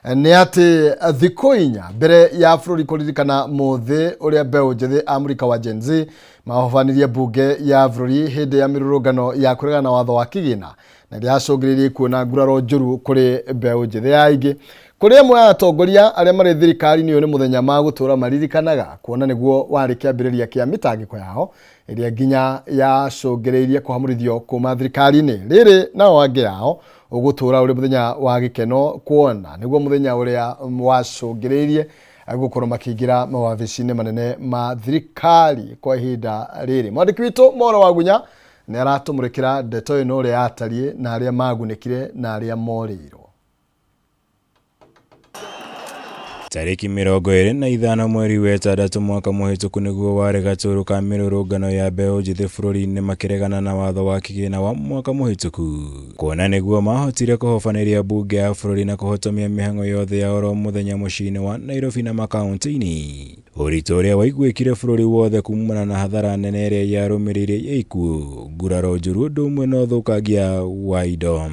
nĩ atĩ thikũ 4 mbere ya bũrũri kũririkana mũthĩ ũrĩa mbeũ njĩthĩ a mũrika wa Gen Z mahobanirie mbunge ya bũrũri hĩndĩ ya mĩrũrũngano ya kũregana na watho wa kĩgĩna na ĩrĩa yacũngĩrĩirie ikuũ na nguraro njũru kũrĩ mbeũ njĩthĩ ya aingĩ. Kũrĩ amwe a atongoria arĩa marĩ thirikari-inĩ ũyũ nĩ mũthenya magũtũra maririkanaga kuona nĩguo warĩ kĩambĩrĩria kĩa mĩtangĩko yao ĩrĩa nginya yacũngĩrĩirie kũhamũrithio kuma thirikari-inĩ. Rĩrĩ nao angĩ ao ũgũtũra ũrĩ mũthenya wa gĩkeno kuona nĩguo mũthenya ũrĩa wacũngĩrĩirie gũkorwo makĩingĩra mawabici-inĩ manene ma thirikari kwa ihinda rĩrĩ. Mwandĩki witũ Moro Wagunya nĩ aratũmũrĩkĩra ndeto ĩno ũrĩa yatariĩ na arĩa magunĩkire na arĩa morĩirwo. Tarĩki 25 mweri wa ĩtandatũ mwaka mũhĩtũku nĩguo warĩ gatũrũ ka mĩrũrũngano ya mbeũ njĩthĩ bũrũri-inĩ makĩregana na watho wa kĩgĩna wa mwaka mũhĩtũku. Kuona nĩguo mahotire kũhobanĩria mbunge ya bũrũri na kũhotomia mĩhang'o yothe ya oro mũthenya mũciĩ-inĩ wa Nairobi na makaunti-inĩ. Ũritũ ũrĩa waiguĩkire bũrũri wothe kumana na hathara nene ĩrĩa yarũmĩrĩire ya ikuũ, nguraro njũru ũndũ ũmwe na ũthũkangia wa indo.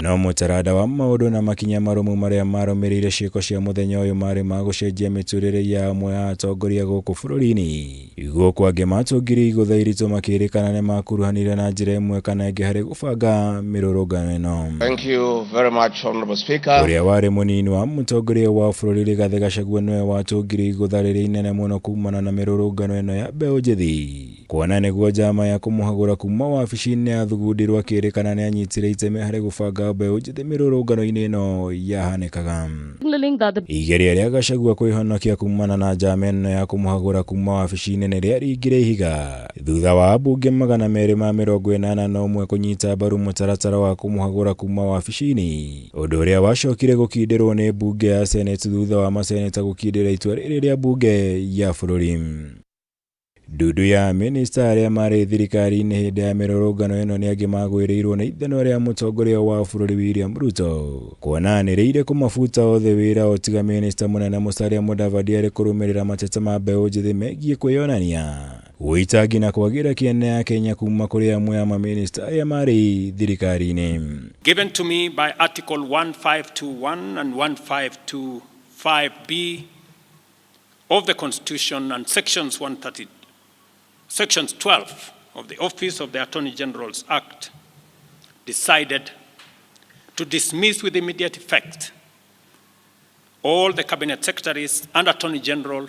No mũtaranda wa maũndũ na makinya marũmu marĩa marũmĩrĩire ciĩko cia mũthenya ũyũ marĩ ma gũcenjia mĩtũrĩre ya amwe a atongoria gũkũ bũrũri-inĩ. Gũkũ angĩ matũngire igũtha iritũ makĩrĩkana nĩ makuruhanire na njĩra ĩmwe kana ĩngĩ harĩ gũbanga mĩrũrũngano ĩno. Thank you very much, Honorable Speaker. Ũrĩa warĩ mũnini wa mũtongoria wa bũrũri Rigathĩ Gachagua nĩwe watũngire igũtha rĩrĩa inene mũno kumana na mĩrũrũngano ĩno ya mbeũ njĩthĩ. Kuona nĩguo njama ya kũmũhagũra kuma wabici-inĩ yathugundĩrwo akĩrĩkana nĩ anyitire itemi harĩ gũbanga mbeũ njĩthĩ mĩrũrũngano-inĩ ĩno yahanĩkaga. Igeria rĩa Gachagua kwĩhonokia kumana na njama ĩno ya kũmũhagũra kuma wabici-inĩ nĩ rĩaringire ihiga thutha wa ambunge 281 kũnyita mbaru mũtaratara wa kũmũhagũra kuma wabici-inĩ, ũndũ ũrĩa wacokire gũkindĩrwo nĩ mbunge ya Senate thutha wa maseneta gũkindĩra itua rĩrĩ rĩa mbunge ya bũrũri. Ndundu ya minista arĩa marĩ thirikari-inĩ hĩndĩ ya mĩrũrũngano ĩno nĩ angĩ magwĩrĩirwo nĩ ithanwa rĩa mũtongoria wa bũrũri William Ruto kuona anĩrĩire kũmabuta othe wĩra o tiga minista mũnene Musalia Mudavadi arĩ kũrũmĩrĩra mateta ma mbeũ njĩthĩ megiĩ kwĩyonania ũitangi na kwagĩra kĩene ya Kenya kuma kũrĩ amwe a maminista arĩa marĩ thirikari-inĩ. Given to me by Article 1521 and 1525B of the Constitution and Sections 130, Sections 12 of the Office of the Attorney General's Act, decided to dismiss with immediate effect all the Cabinet Secretaries and Attorney General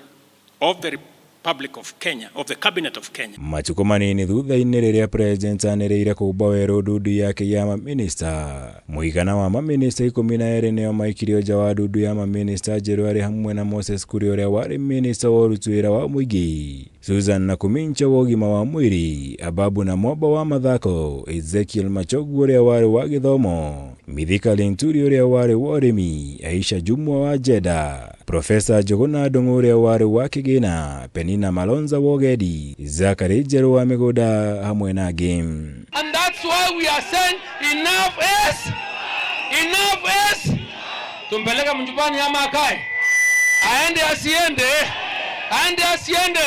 of the Republic of Kenya, of the Cabinet of Kenya. Matukũ manini thutha-inĩ rĩrĩa president anĩrĩire kũmba werũ ndundu yake ya maminista, mũigana wa maminista 12 nĩo maikirio nja wa ndundu ya maminista njerũ arĩ hamwe na Moses Kuria ũrĩa warĩ minista wa ũruti wĩra wa mũingĩ, Susan Nakumincha wa ũgima wa mwĩrĩ, Ababu na Mwamba wa mathako, Ezekiel Machogu ũrĩa warĩ wa gĩthomo, Mithika Linturi ũrĩa warĩ wa ũrĩmi, Aisha Jumwa wa Jeda, Profesa Njuguna Ndung'u ũrĩa warĩ wa kĩgĩna, Penina Malonza wa ũgendi, Zachary Njerũ wa mĩgũnda hamwe na angĩ. And that's why we are saying enough is enough is. Tumpeleke mnyumbani ama akae, aende asiende, aende asiende.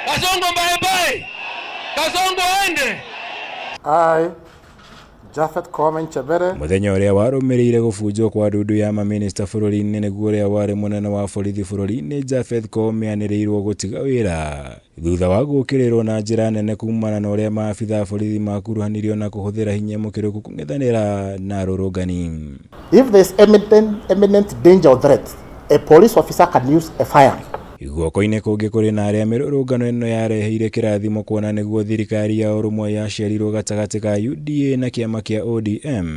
Kasongo bye bye, Kasongo aende. I, Japhet Koome Nchebere. Mũthenya ũrĩa warũmĩrĩire gũbunjwo kwa ndundu ya maminista bũrũri-inĩ nĩguo ũrĩa warĩ mũnene wa borithi bũrũri-inĩ Japhet Koome anĩrĩirwo gũtiga wĩra thutha wa gũũkĩrĩrwo na njĩra nene kumana na ũrĩa maabitha a borithi makuruhanirio na kũhũthĩra hinya mũkĩrũku kũng'ethanĩra na arũrũngani. If there is imminent danger or threat, a police officer can use a fire. Guoko-inĩ kũngĩ kũrĩ na arĩa mĩrũrũngano ĩno yareheire kĩrathimo kuona nĩguo thirikari ya ũrũmwe yaciarirwo gatagatĩ ka UDA na kĩama kĩa ODM.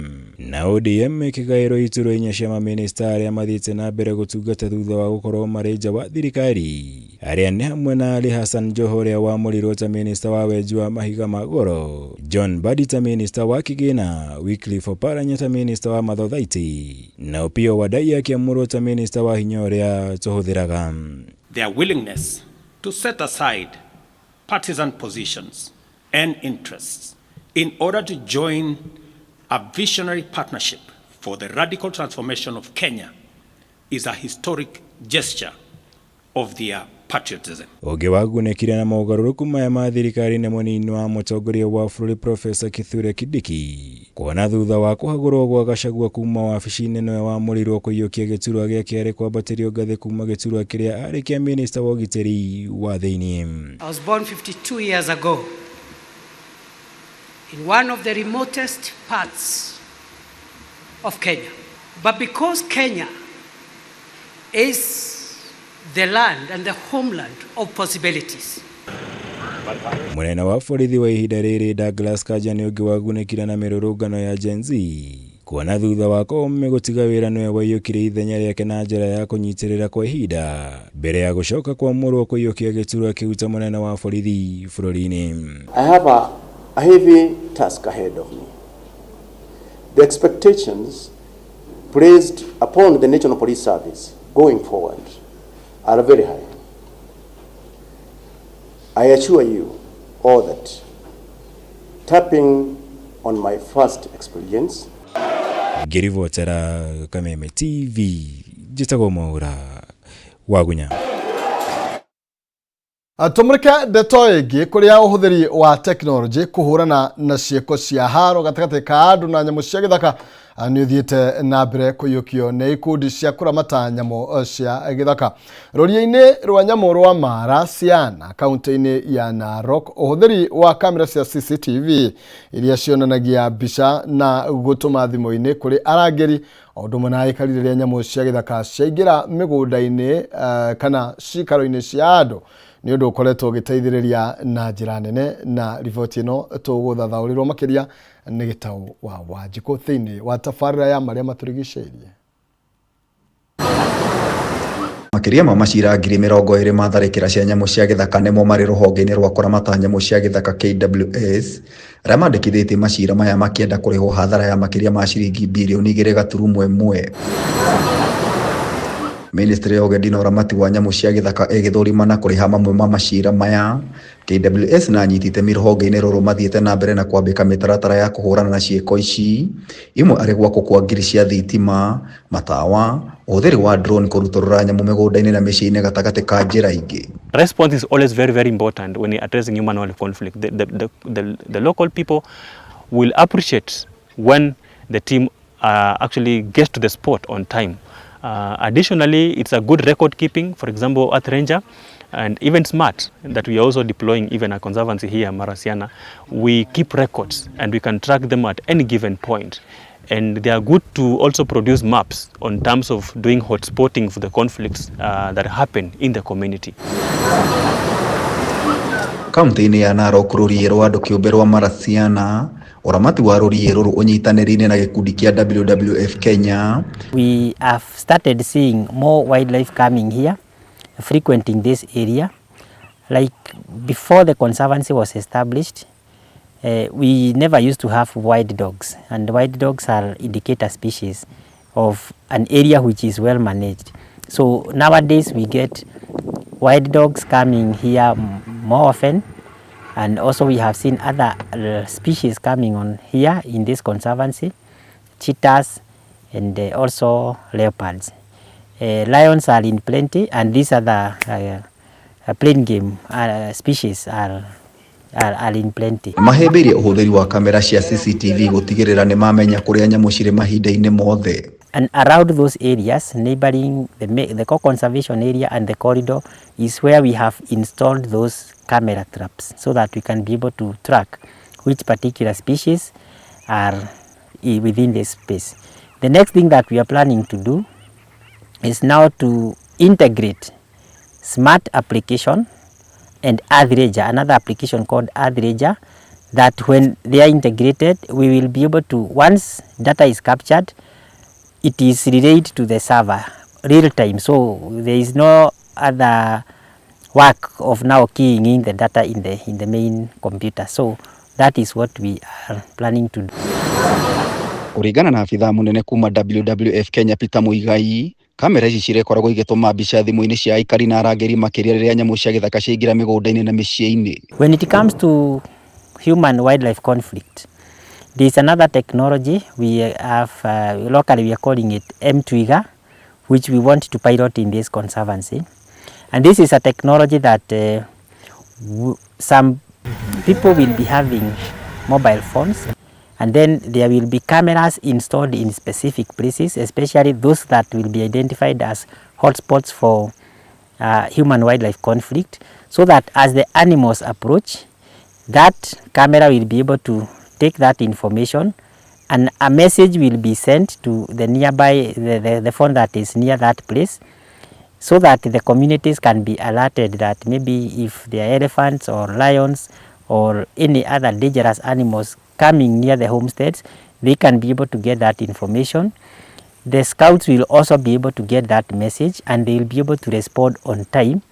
Na ODM ĩkĩgaĩrwo iturwa inya cia mamĩnĩsta arĩa mathiĩte na mbere gũtungata thutha wa gũkorwo marĩ nja wa thirikari, arĩa nĩ hamwe na Ali Hassan Joho ũrĩa wamũrirwo ta mĩnĩsta wa wenji wa mahiga ma goro, John Mbadi ta mĩnĩsta wa kĩgĩna, Wycliffe Oparanya ta mĩnĩsta wa mathothaitĩ, na Opiyo Wandayi akĩamũrwo ta mĩnĩsta wa hinya ũrĩa tũhũthĩraga. Their willingness to set aside partisan positions and interests in order to join a visionary partnership for the radical transformation of Kenya is a historic gesture of their patriotism. Ũngĩ wagunĩkire na mogarũrũku maya ma thirikari nĩ mũnini wa mũtongoria wa bũrũri Profesa Kithure Kindiki, kuona thutha wa kũhagũrwo gwa Gachagua kuma wabici-inĩ nĩwe wamũrirwo kũiyũkia gĩturwa gĩake arĩ kwambatĩrio ngathĩ kuma gĩturwa kĩrĩa arĩ kĩa minista wa ũgitĩri wa thĩinĩ. I was born 52 years ago in one of the remotest parts of Kenya. But because Kenya is the land and the homeland of possibilities. Mũnene wa borithi wa ihinda rĩrĩ Douglas Kanja nĩ ũngĩ wagunĩkire na mĩrũrũngano ya Gen Z, kuona thutha wa Koome gũtiga wĩra nĩwe waiyũkirie ithenya rĩake na njĩra ya kũnyitĩrĩra kwa ihinda mbere ya gũcoka kwamũrwo kũiyũkia gĩturwa kĩu ta mũnene wa borithi bũrũri-inĩ. I have a heavy task ahead of me. The expectations placed upon the National Police Service going forward are very high. I assure you all that, tapping on my first experience, Ngĩribotera Kameme TV, njĩtagwo Mwaũra Wagunya. Tũmũrĩke ndeto ĩngĩ kũrĩa ũhũthĩri wa tekinoronjĩ kũhũrana na ciĩko cia haro gatagatĩ ka andũ na nyamũ cia gĩthaka nĩ ũthiĩte na mbere kũiyũkio nĩ ikundi cia kũramata nyamũ cia gĩthaka. Rũriĩ-inĩ rwa nyamũ rwa Mara Siana kaunti-inĩ ya Narok, ũhũthĩri wa kamera cia CCTV iria cionanagia mbica na gũtũma thimũ-inĩ kũrĩ arangĩri o ũndũ ũmwe na aikari rĩrĩa nyamũ cia gĩthaka ciaingĩra mĩgũnda-inĩ kana cikaro-inĩ cia andũ nĩ ũndũ ũkoretwo ũgĩteithĩrĩria na njĩra nene. Na riboti ĩno tũgũthathaũrĩrwo makĩria nĩ Gĩtaũ wa Wanjikũ thĩinĩ wa tabarĩra ya marĩa matũrigicĩirie. Makĩria ma macira 20,000 ma tharĩkĩra cia nyamũ cia gĩthaka nĩmo marĩ rũhonge-inĩ rwa kũramata nyamũ cia gĩthaka KWS, arĩa mandĩkithĩtie macira maya makĩenda kũrĩhwo hathara ya makĩria ma ciringi birioni 2.1. Ministry ya ũgendi na ũramati wa nyamũ cia gĩthaka ĩgĩthũrima na kũrĩha mamwe ma macira maya. KWS na anyiti itemi rũhonge-inĩ rũrũ mathiĩte na mbere na kwambĩka mĩtaratara ya kũhũrana na ciĩko ici, imwe arĩ gwakwo kwa ngiri cia thitima, matawa, ũhũthĩri wa drone kũrutũrũra nyamũ mĩgũnda-inĩ na mĩciĩ-inĩ gatagatĩ ka njĩra ingĩ. Response is always very, very important when you're addressing human-wildlife conflict. The local people will appreciate when the team actually gets to the spot on time. Additionally, it's a good record keeping, for example, Earth Ranger and even SMART that we are also deploying even a conservancy here, Marasiana. We keep records and we can track them at any given point. And they are good to also produce maps on terms of doing hotspotting for the conflicts that happen in the community. Kaunti-inĩ ya Narok rũriĩ rwa andũ kĩũmbe rwa Marasiana, ũramati wa rũriĩ rũrũ ũnyitanĩrĩire na gĩkundi kĩa WWF Kenya. We have started seeing more wildlife coming here, frequenting this area. Like before the conservancy was established, we never used to have wild dogs, and wild dogs are indicator species of an area which is well managed. So nowadays we get wild dogs coming here more often, and also we have seen other species coming on here in this conservancy, cheetahs and also leopards. Lions are in plenty, and these other plain game species are in plenty. Mahĩmbĩirie ũhũthĩri wa kamera cia CCTV gũtigĩrĩra nĩ mamenya kũrĩa nyamũ cirĩ mahinda-inĩ mothe. And around those areas, neighboring the core conservation area and the corridor, is where we have installed those camera traps so that we can be able to track which particular species are within this space. The next thing that we are planning to do is now to integrate smart application and Earth Ranger, another application called Earth Ranger That when they are integrated, we will be able to, once data is captured, it is relayed to the server real time. So there is no other work of now keying in the data in the main computer. So that is what we are planning to do. Kũringana na abithaa mũnene kuma WWF Kenya Peter Muigai, kamera ici cirĩkoragwo igĩtũma mbica thimũ-inĩ cia aikari na arangĩri makĩria rĩrĩa nyamũ cia gĩthaka ciaingĩra mĩgũnda-inĩ na mĩciĩ-inĩ. When it comes to human wildlife conflict, there is another technology we have, locally we are calling it M-Twiga, which we want to pilot in this conservancy. And this is a technology that some people will be having mobile phones, and then there will be cameras installed in specific places, especially those that will be identified as hotspots for human wildlife conflict, so that as the animals approach, that camera will be able to take that information and a message will be sent to the nearby, the phone that is near that place, so that the communities can be alerted that maybe if there are elephants or lions or any other dangerous animals coming near the homesteads, they can be able to get that information. The scouts will also be able to get that message and they will be able to respond on time,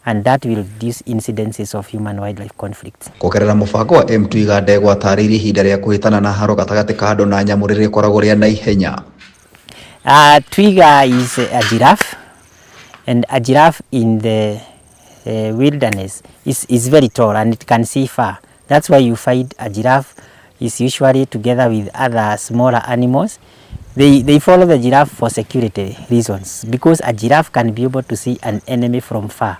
and that will reduce incidences of human wildlife conflicts. Kũgerera mũbango wa M-Twiga, Ndegwa atarĩirie ihinda rĩa kũhĩtana na haro gatagatĩ ka andũ na nyamũ rĩrĩkoragwo rĩa naihenya. Twiga is a giraffe, and a giraffe in the wilderness is very tall and it can see far. That's why you find a giraffe is usually together with other smaller animals. They follow the giraffe for security reasons, because a giraffe can be able to see an enemy from far.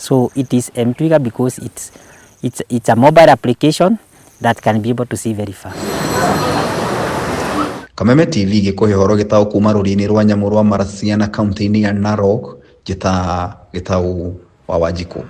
So it is M-Twiga because it's a mobile application that can be able to see very far. Kameme TV gĩkũhe ũhoro gĩtaũ kuma rũriĩ-inĩ rwa nyamũ rwa Marasiana kaunti-inĩ ya Narok, njĩta Gĩtaũ wa Wanjikũ.